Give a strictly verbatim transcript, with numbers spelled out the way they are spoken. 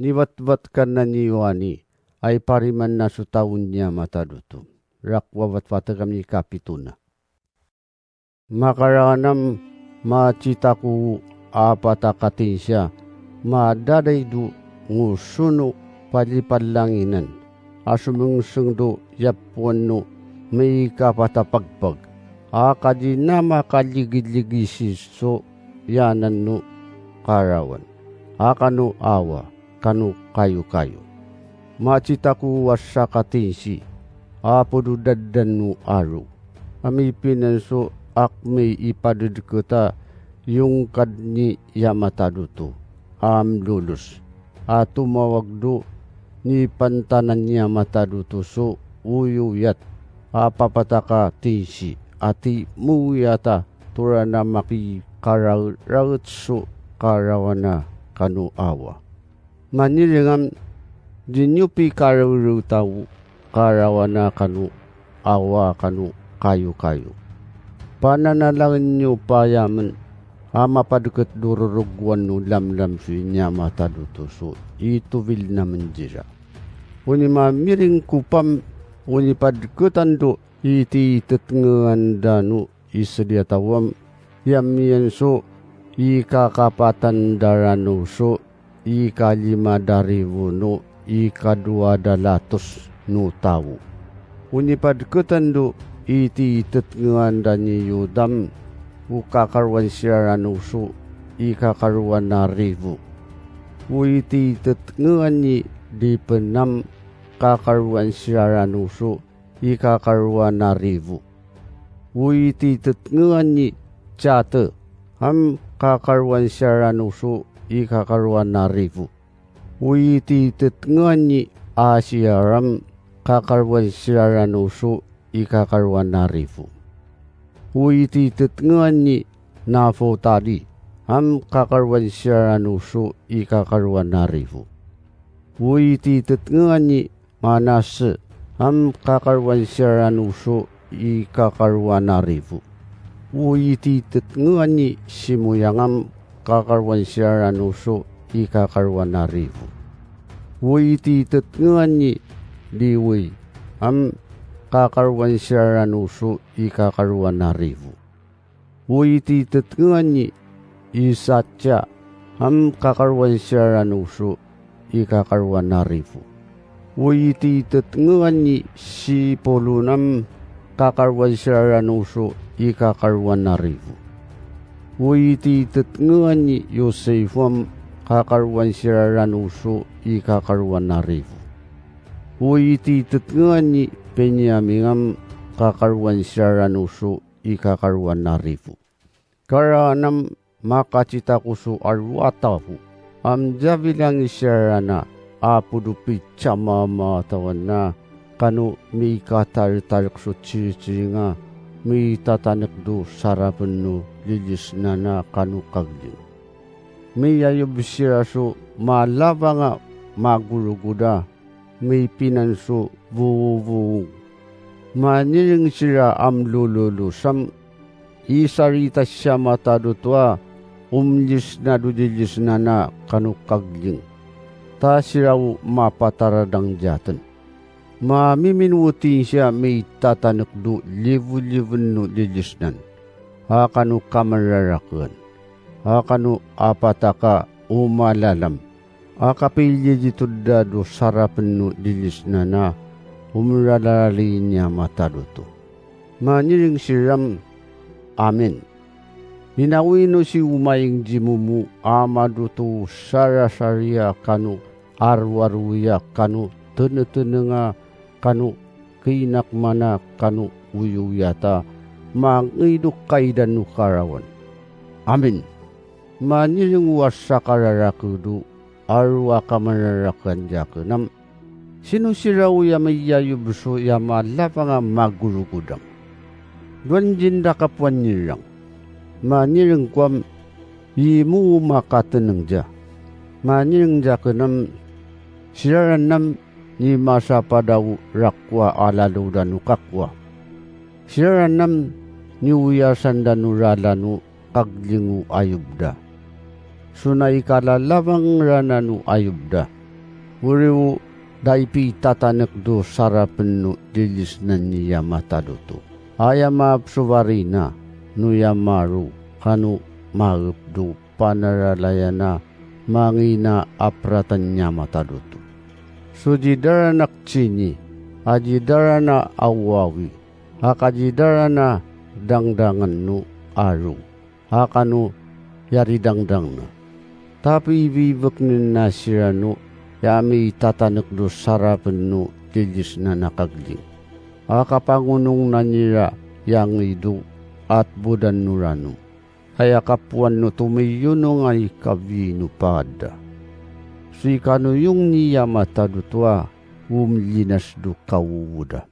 niwetwet kanan ni Yohani, ay pariman na so taw niya matado to. Ira ko wawatwatek kami kapitona. Makaranam, macita ko apat a katinsiya, madalay do ngoso no palipalanginan, a somengseng do yapowan no mikapatapagpag, a kadinama kaligiligisi so yanan no karawan, a kano awa, kano kayokayo. Macita ko wasa katinsi, a pododaddan no 'alo, a mipinanso ak miipadedeket a yongkad ni ya matado to, a milolos, a tomawag do nipantanan niya matado to so oyoyat, a papatak a tinsi, a timoyat a toraan a makikaraeracet so karawan a kano awa. Manirengam, diniyo pikarerew taw karawan a kano awa kano kayokayo. Pananalaen niyo payamen, a mapadeket do rorogowan no lamlam so niya matado to so itofil namen cira. O nimamiring ko pam, o nipadeketan do ititetngean da no Israil a tawam, yamiyan so ikakapatan da rano so ikalima da ribo no ikadowa da latos no tawo. O nipadeketan do ititetngean da ni Yodam, o kakarowan sira rano so ikakarowan a ribo. O ititetngean ni Lipenam, kakarowan sira rano so ikakarowan a ribo. O ititetngean ni Cate, am kakarowan sira rano so ikakarowan a ribo. O ititetngean ni Asiaram, kakarowan sira rano so ikakarowan a ribo. O ititetngean ni Nafotali, am kakarowan sira rano so ikakarowan a ribo. O ititetngean ni Manase, am kakarowan sira rano so ikakarowan a ribo. O ititetngean ni Simoyang, am kakarowan sira rano so ikakarowan a ribo. O ititetngean ni Liwi, am kakarowan sira rano so ikakarowan a ribo. O ititetngean ni Isaca, am kakarowan sira rano so ikakarowan a ribo. O ititetngean ni Sipolon, am kakarowan sira rano so ikakarowan a ribo. O ititetngean ni Yosefo, am kakarowan sira rano so ikakarowan a ribo. O ititetngean ni Peniyamin, am kakarowan sira rano so ikakarowan a ribo. Karaanam, makacita ko so 'alo a tafo, a micafilang i sira raan a apo do picamamaatawan a kano mikataretarek so ciricering a mitatanek do sarapen no lilesnan a kano kagling. Miyayob sira so malafang a magorogod a mipinanso fofong. Manireng sira a milololosam, i sarita siya matado to a o milesnad o lilesnan a kano kagling. Ta sira o mapataradang ciyaten. Mamimin o tingsiya mitatanek do lifelifen no lilesnan, a kano kamararaken, a kano apatak a o malalam, a kapililitod da do sarapen no lilesnan a o miralalay niya matado to. Manireng siram, amin. Minawino si Omaing Cimomo a madoto sarasariya kano aroaroya kano tenetenenga kano kinakmana kano oyoyata mangidok kaidan no karawan. Amin. Manireng o a sakararakedo, aro a kamararakan ciyakenam. Sino sira o ya miyayob so ya malafang a magorogodang? Doan cinrakapoan nirang. Manireng kowam, imo o makateneng ciya. Manireng ciyakenam, siraranam nimasapadaw rakowa a lalodan no kakowa. Siraranam niwiyasan da no lalan no kagling o ayob da. Sona i kalalafang ranan no ayob da. Wiriw da ipitatanek to sarapen no lilisnen niya matado to. Aya mapesofarina noya maro' kano maep to panararayan a mangina a peratan niya matado to. So cidaranak cini, a cidarana a wawi, aka cidarana dangdangen no 'aro', aka no yaridangdang na. Ta pibibeknen na sira no ya mitatanek to sarapen no lilisnen a kakeling. Aka pangonong nanira ya ngido, atbodan no rano. Aya kapoan no tomiyonong a ikafi no pangad da. So ikanoyong niya matado to a, o milinas to kawowo da.